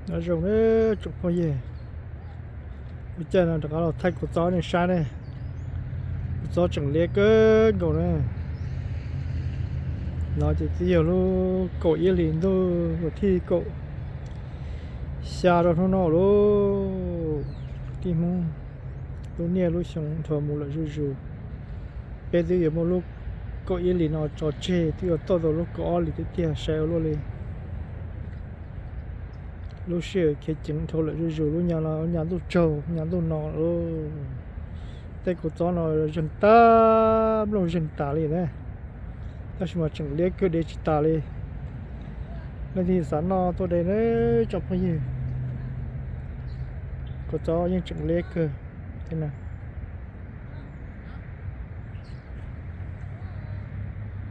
Nyob zoo nawb tsoom phooj ywg, lub caij no rov qab los thaij kuv txob nej saib ne. Kuv txob tseem liab kawg nkaus na. No ces twb yog lub kaum ib hlis ntuj vas thib kaum xya rau hnub no lauj. Tij Hmoob lub niaj lub xyoo dhau mus lawm zuj zus. Peb twb yuav muaj lub kaum ib hlis no tso tseg, twb yuav tuaj tau lub kaum ob hlis tiag tiag, saib ua luaj li. Lub sij hawm khiav ceev dhau lawm zuj zus, lub nyab no nyab ntuj tsaug, nyab ntuj no lauj. Tej kuv txob no zeeg tag, nplooj zeeg tas li na. Tab sis mas tseem liab kawg, de tsis tas li. Leej twg xav noj tuaj de na tsoom phooj ywg. Kuv txob yeej tseem liab kawg thiab na.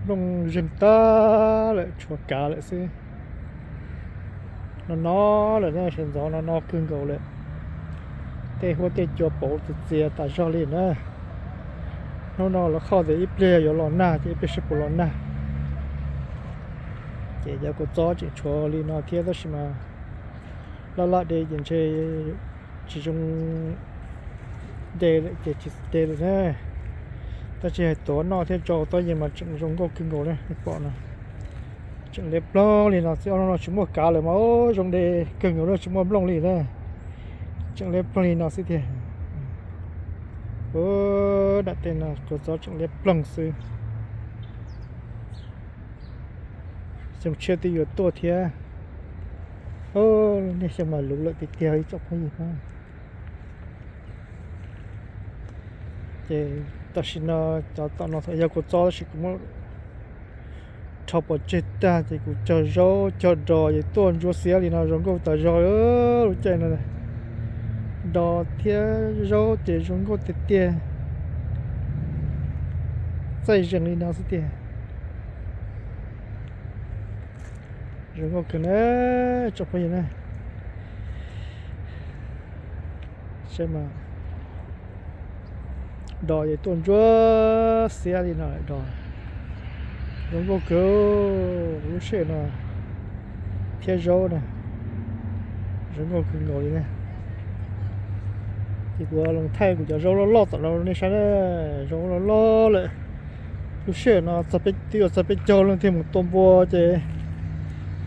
Nplooj zeeg tag lawm, tshuav kav lawm xwb. No no lawm na, sawv ntxov no no kawg nkaus lawm. Tej huab tej cua pauv txias txias tas zog li na. Hnub no lawv qhoj tias ib pliag yuav los nag, ces ib pliag seb puas los nag. Ces cov kuv txob tseem tshuav li no thiab, tab sis mas laj laj de ces ntshe tsis zoo de lawm ces tsis de lawm na. Tab sis hais tuav noj thiab tso tau yeej mas tseem zoo nkauj kawg nkaus na, nej pom no. Tseem liab ploog li no xwb, ob hnub no tsis muaj kav lawm mas zoo de kawg nkaus na, tsis muaj nplooj li na. Tseem liab ploog li no xwb tiag. Ua dam tej no kuv txob tseem liab ploog xwb. Xyoo tshiab twb yuav tuaj thiab. Niaj xyoo mas luv lawm tiag tiag ib tsoom phooj ywg na. Ces tam sim no cov tom no thaum yog kuv txob tab sis kuv muab rho pov tseg tag ces kuv cog zaub cog dos ces tuaj ntsuab xiab li no zoo nkauj tas zog lub caij no. Dos thiab zaub ces zoo nkauj tiag tiag. Txaij zeeg li no xwb tiag. Zoo nkauj kawg na tsoom phooj ywg na. Saib mas, dos ces tuaj ntsuab xiab li no lawm dos. Zoo nkauj kawg lub sij hawm no thiab zaub na. Zoo nkauj kawg nkaus li na. Ces kuv los thaij kuv cov zaub loj loj tom no nej saib na. Zaub loj loj lawm. Lub sij hawm no twb yuav txog peb caug leej twg mus tua npua ces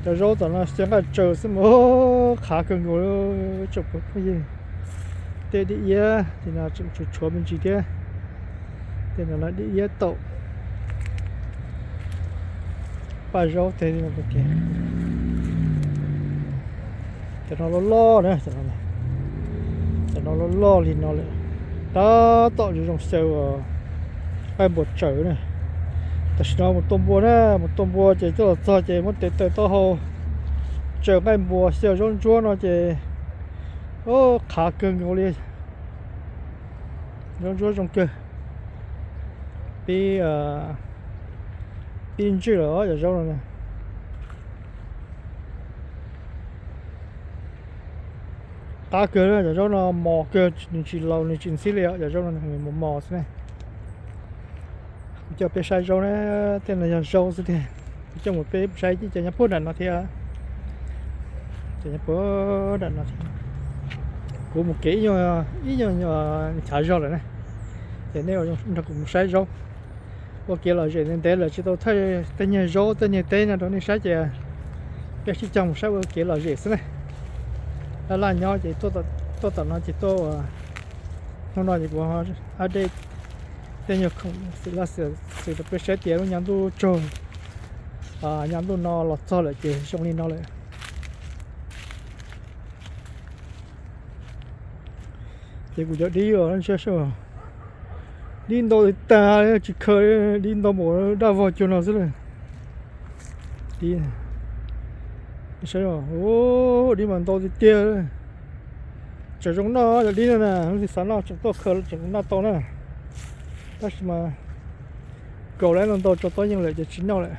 cov zaub tom no xyaw nqaij tsaws xwb mas qhav kawg nkaus tsoom phooj ywg. Tej dib iab tim no tseem tshuav tshuav me ntsis thiab. Tej no dib iab taum paj zaub tej li no tiag. Cov no loj loj na, cov no loj loj li no lawm. Tab tom zoo zoo xyaw nqaij npua tsaws na. Tam sim no mus tua npua na, mus tua npua ces coj los txog ces muab tes taw taub hau tsaws nqaij npua xyaw zaub ntsuab no ces qhav kawg nkaus li. Zaub ntsuab zoo kawg. Pib, pib ntswj lawm cov zaub no. Qab kawg, cov zaub no mos kawg, nws tsis laus nws tsis ntxhib li os, cov zaub no nws mos mos xwb ne. Kuv coj peb saib zaub na, tej no yog zaub xwb tiag. Kuv coj mus peb saib cov nyob puag nram no thiab. Cov nyob puag nram no thiab. Kuv mus kev ib nyuag chav zog lawm na, ces nej nrog kuv mus saib zaub. Ua kev lom zem ntev ntev lawm tsis tau thaij tej nyuag zaub tej nyuag teb no rau nej saib ces peb sib cog mus saib ua kev lom zem xwb na. Laj laj nyob ces tuaj tom no ces tuaj ua, hnub no ces kuv update tej nyuag khoom xwm laj xwm xwm rau peb saib tias lub nyab ntuj tsaug, nyab ntuj no los txog lawm ces zoo li no lawm. Ces kuv cov dib os, dib ntau tag tsis khaws, dib ntau npaum daj vog cuag no xwb lawm. Dib, dib mas ntau tiag tiag. Tseem zoo noj cov dib no na, leej twg xav noj tseem tuaj khaws tseem noj tau na. Tab sis mas kaus lawm no ntau tso tob yeej lawm ces tsis noj lawm.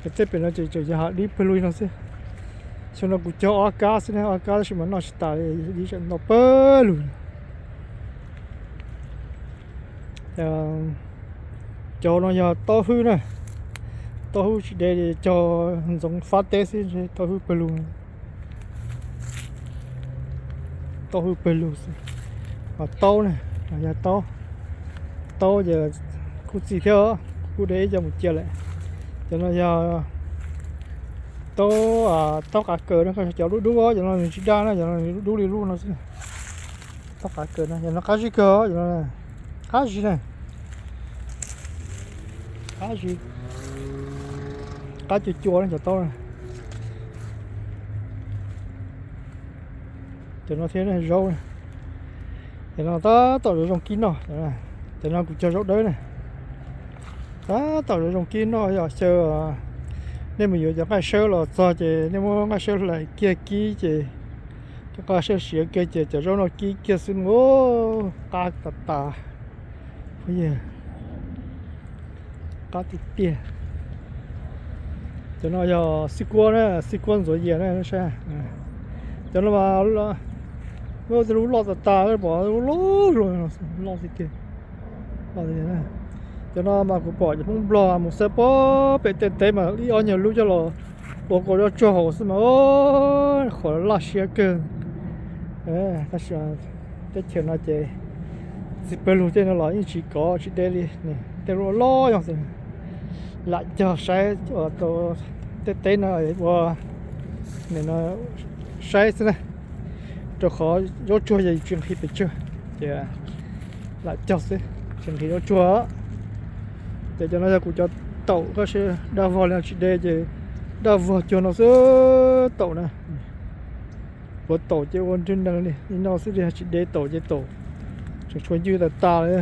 Ces tej pem no ces tseem yog hav dib pawg lug no xwb. Xyoo no kuv cog ob kab xwb na, ob kab tab sis mas noj tsis tas li, dib tseem ntau pawg lug. Cog no yog taub hwb na, taub hwb tsis de, cog ntxoov fab teb xwb, taub hwb pawg lug. Taub hwj pawg lug xwb. Ho taub na, yog taub, taub ces kuj txi thiab, kuj de ib co mus cia lawm. Cov no yog taub, taub qav kaws no, cov dub dub, cov no nws tsis daj na, cov no nws dub dub li lub no xwb. Taub qav kaws no, cov no qab zib kawg, cov no qab zib na, qab zib, qab cua cua na cov taub na. Cov no thiab zaub, cov no tab tom zoo zoo kib noj. Cov no kuv cog zaub dawb na, tab tom zoo zoo kib noj. Yog xyaw nej mus yuav cov nqaij sawb los txog ces nej muab nqaij sawb hlais kiag kib ces cov nqaij sawb siav kiag ces cov zaub no kib kiag xwb, qab tas tas. Phooj ywg, qab tiag tiag. Cov no yog xib kuab na, xib kuab ntxuav yias na, saib. Cov no mas muab tej lub loj tas tas, pom loj loj tiag tiag. Cov no mas kuv pom cov Hmoob Nplog mus xawb pob pem tej teb mas ib ob nyuag lub coj los ua kom zaub tsuag haus xwb mas qhov laj siab kawg. Tab sis teb chaws no ces txiv pawg lug tej no los yeej tsis kov tsis de li, tej lub loj yog xwb. Lam cog saib tej teb no ua saib xwb na, rau qhov zaub tsuag ces yus tsis nqhis pes tsawg, ces lam cog xwb, tsis nqhis zaub tsuag. Ces cov no yog kuv cov taum, koj saib daj vog li no tsis de ces daj vog cuag no xwb taum na. Puav taum ces ua nrwg nees li no xwb, tsis de taum ces taum tseem tshuav ncw tas tas li.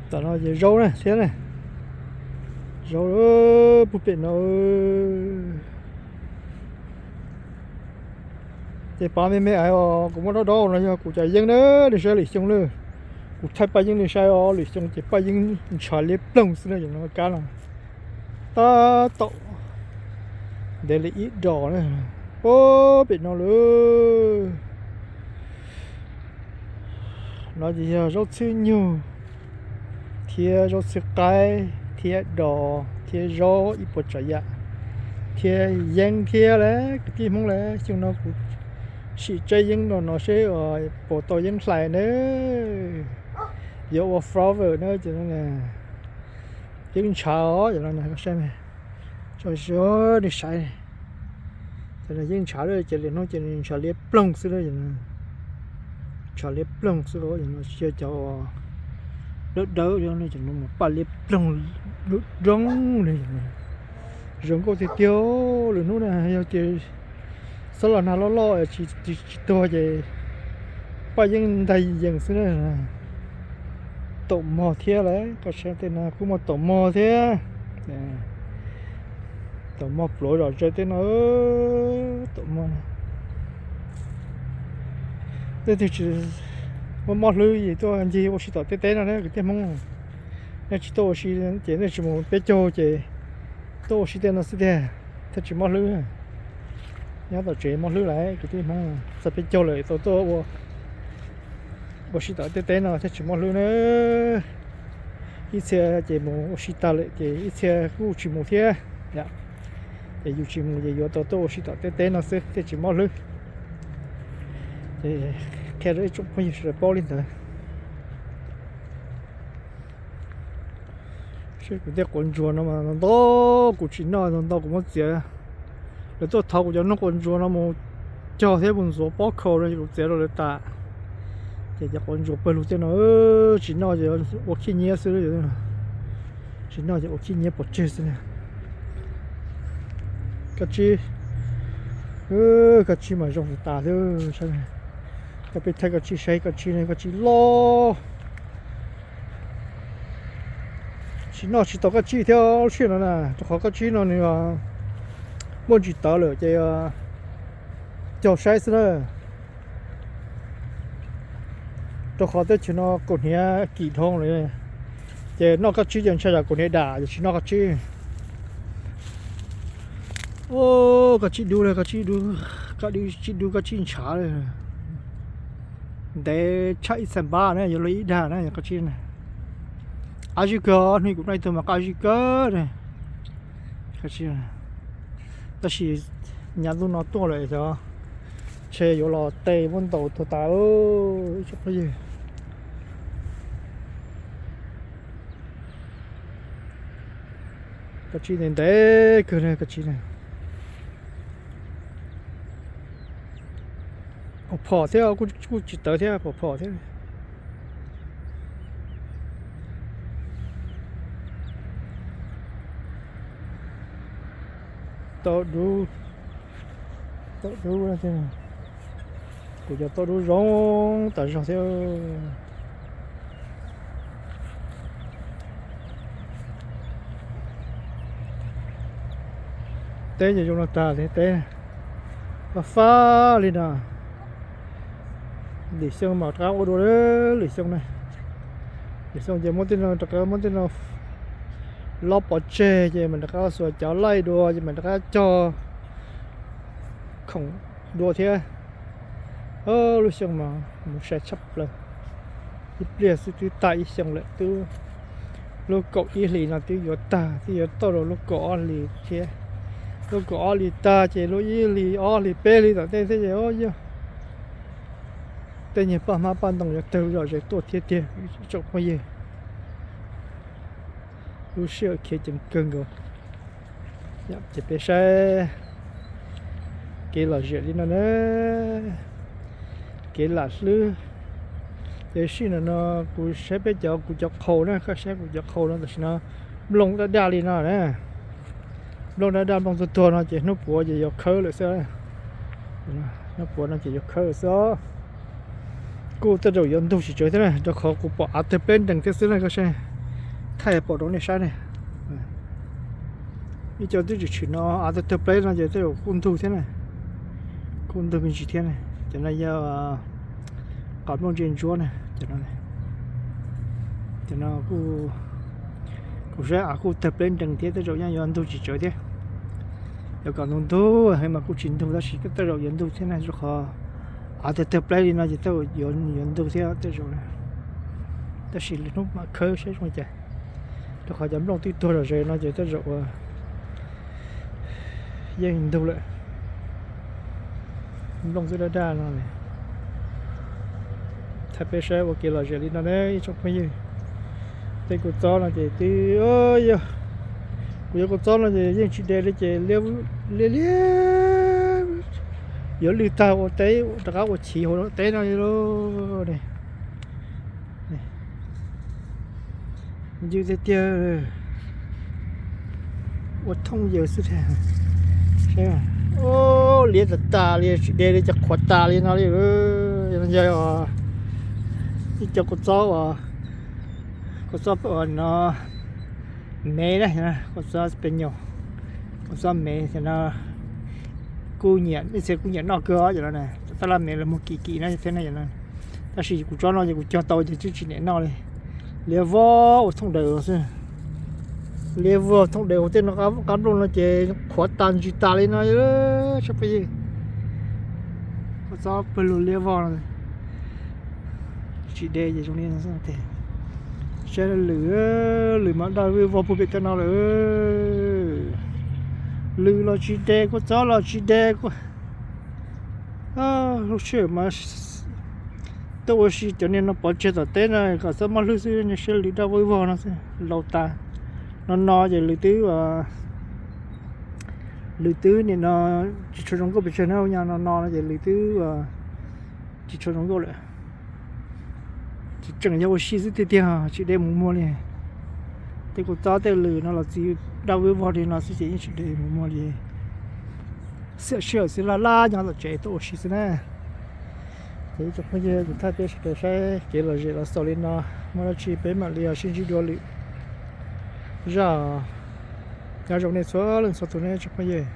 Tam no ces zaub na thiab na, zaub puag pem no. Ces pab me me es kuv muab dob dob no yog kuv cov yeeb na, nej saib lwm xyoo na. Kuv thaij paj yeeb nej saib os, lwm xyoo ces paj yeeb ntshav liab ploog xwb na, cov no kab no tab tom ntev li ib dos na, puag pem no lawm. No ces yog zaub txhwb nyug thiab zaub txhwb qaib thiab dos thiab zaub ib puas tsav yam thiab yeeb thiab lauj. Kwv tij Hmoob lauj, xyoo no kuv sim tseb yeeb no no seb puas tau yeeb hlais na. Yuav ua flower na ces yeeb ntshav os, cov no saib, nej saib, cov no yeeb ntshav lawm ces lwm hnub ces ntshav liab ploog xwb lauj. Ntshav liab ploog xwb, tsis yog cov dawb dawb, cov no mus paj liab ploog lub roob li. Zoo nkauj tiag tiag, lwm hnub na yog ces xob los nag loj loj tsis tuag ces paj yeeb ntag yees xwb na. Taum mog thiab lauj, koj saib tej no kuj muaj taum mog thiab. Taum mog pluav zom zaws tej no, taum mog. Tej twg tsis muaj mob hlwb es tuaj ncig ua si tom tej teb no na kwv tij Hmoob. Nej tsis tuaj ua si ces nej tsis mus peb caug ces tuaj ua si tej no xwb tiag, thiaj tsis mob hlwb. Nyob tom tsev mob hlwb lawm kwv tij Hmoob, txog peb caug lawm tau tuaj ua si tom tej teb no thiaj tsis mob hlwb na. Ib txhia ces mus ua si tag lawm ces ib txhia kuj tsis mus thiab. Ces yus tsis mus ces yuav tau tuaj ua si tom tej teb no xwb thiaj tsis mob hlwb. Ces qhia rau ib tsoom phooj ywg sawv daws paub li ntawd. Seb kuv tej quav ntsuag no mas ntau ntau kuv tsis noj, ntau ntau kuv muab txiav. Lawv tuaj thov kuv cov noob quav ntsuag no mus cog thiab mus ntxuav pob khaus no ces kuv txiav rau lawv tas. Ces cov quav ntsuag pawg lug tej no tsis noj ces ua khib nyiab xwb, tsis noj ces ua khib nyiab pov tseg xwb. Kab tsib, kab tsib mas zoo tas tas xwb. Coj peb thaij kab tsib saib, kab tsib no kab tsib loj. Tsis noj tsis tau kab tsib thiab lub sij hawm no na, rau qhov kab tsib no nws muaj ntsis tawv lawm ces cog saib xwb na. Rau qhov teb chaws no kaus hniav kim dhau lawm, ces noj kab tsib ces ntshai tsam kaus hniav dam ces tsis noj kab tsib. Kab tsib dub li, kab tsib dub, kab tsib dub, kab tsib ntshav li. Ntev tshaj ib txhais npab na, yuav luag ib dag na yog kab tsib na. Qab zib kawg, hnub kuv noj ib tug mas qab zib kawg na. Tab sis nyab ntuj no tuaj lawm xyov Tsheb yuav los tes muab ntaus tuag tas ib tsoom phooj ywg. Kav tsij ntev ntev kawg na, kav tsij na. Pom phom thiab, kuj tsis tawv thiab, pom phom thiab. Tau dub, tau dub, kuv cov tau dub zoo tas zog thiab. Teb ces zoo no tag li teb, fab fab li no. Lwm xyoo mam rov qab ua dua lwm xyoo na. Lwm xyoo ces muab tej no rov qab, muab tej no lob pov tseg ces mam rov qab xuas cov laij dua ces mam rov qab cog khoom dua thiab. Lub xyoo no mus sai tshaj plaws, ib pliag xwb twb tag ib xyoo lawm, twb lub kaum ib hlis no twb yuav tag, twb yuav tau rau lub kaum ob hlis thiab. Lub kaum ob hlis tag ces lub ib hlis ob hlis peb hlis tom tej thiab ces yog tej niag paj hmab paj ntoo yuav tawg zom zaws tuaj thiab tiag ib tsoom phooj ywg. Lub sij hawm khiav ceev kawg nkaus. Ces peb saib kev lom zem li no na, kev lam hlwb. Ces sij hawm no kuv saib peb cov, kuv cov qhaus na, koj saib kuv cov qhaus no tam sim no nplooj daj daj li no na. Nplooj daj daj nplooj tuag tuag no ces hnub puav ces yuav khawb lawm xwb. Hnub puav no ces yuav khawb lawm xwb. Kuj tej zaum yuav ntug tsis tsawg thiab na, rau qhov kuv pom av tawg pleb nrees thiab xwb na, koj saib, thaij pom rau nej saib ne. Ib co twb tshwm tshwm no av tawg tawg pleb no ces tej zaum kuj ntug thiab na, kuj ntug me ntsis thiab na. Cov no yog qos nplooj ntse ntsuab na, cov no, cov no kuj, kuv saib av kuj tawg pleb nrees thiab tej zaum yeej yuav ntug tsis tsawg thiab. Yuav kom ntug ntug heev mas kuj tsis ntug tab sis tej zaum yuav ntug thiab na, rau qhov av tawg tawg pleb li no ces tej zaum yuav ntug thiab tej zaum. Tab sis lwm hnub mam khawb saib zoo li cas, rau qhov cov nplooj twb tuag zom zaws no ces tej zaum yeej ntug lawm. Nplooj twb daj daj no ne. Thaij peb saib ua kev lom zem li no ne ib tsoom phooj ywg. Tej kua txob no ces twb yog, kuv cov kua txob no ces yeej tsis de li ces liab liab, yuav lwj tag ua teb rov qab ua chiv hauv teb no li lauj. Ncw tiag tiag, ua thooj yawg xwb thiab. Liab tas tas li, tsis de li ces qhuav tas li no li. Yog ib co kua txob, kua txob no, mev na, kua txob pes nyos, kua txob mev no kuj nyiam, nej txhia kuj nyiam noj kawg os cov no na. Tab laj mev los muag kim kim no thiab na cov no. Tab sis kuv tsob no ces kuv cog tau ces twb tsis niam noj li. Liab vog ua thooj daws xwb. Liab vog thooj daws ua tej no, qab nplooj no ces qhuav tas ntsis tas li no. Tsob phooj ywg, kua txob pawg lug liab vog no tsis de ces zoo li no. Saib lwm, lwm mas daj vog puag pem tej no lawm. Lwm los tsis de, kua txob los tsis de. Lub sij hawm mas tuaj ua si cov niag no pov tseg tom teb no kom txhob mob hlwb xwb, siab lwm daj vog vog no xwb, laus tas. No no ces lwm twb, lwm twb nim no tsis tshua zoo nkauj pes tsawg na, ua nyab no no no ces lwm twb tsis tshua zoo nkauj lawm. Tseem yog ua si xwb tiag tiag, tsis de mus muag li. Tej kua txob tej lwm no los txiv daj vog vog li no xwb ces yeej tsis de mus muag li. Xiam sij hawm xwb, laj laj nyob tom tsev tuaj ua si xwb na. Ces ib tsoom phooj ywg, kuv thaij peb sawv daws saib kev lom zem los xaus li no, muaj dab tsi peb mam li sib ntsib dua lwm zaj. Nyob zoo nej txhua leej txhua tus ne tsoom phooj ywg.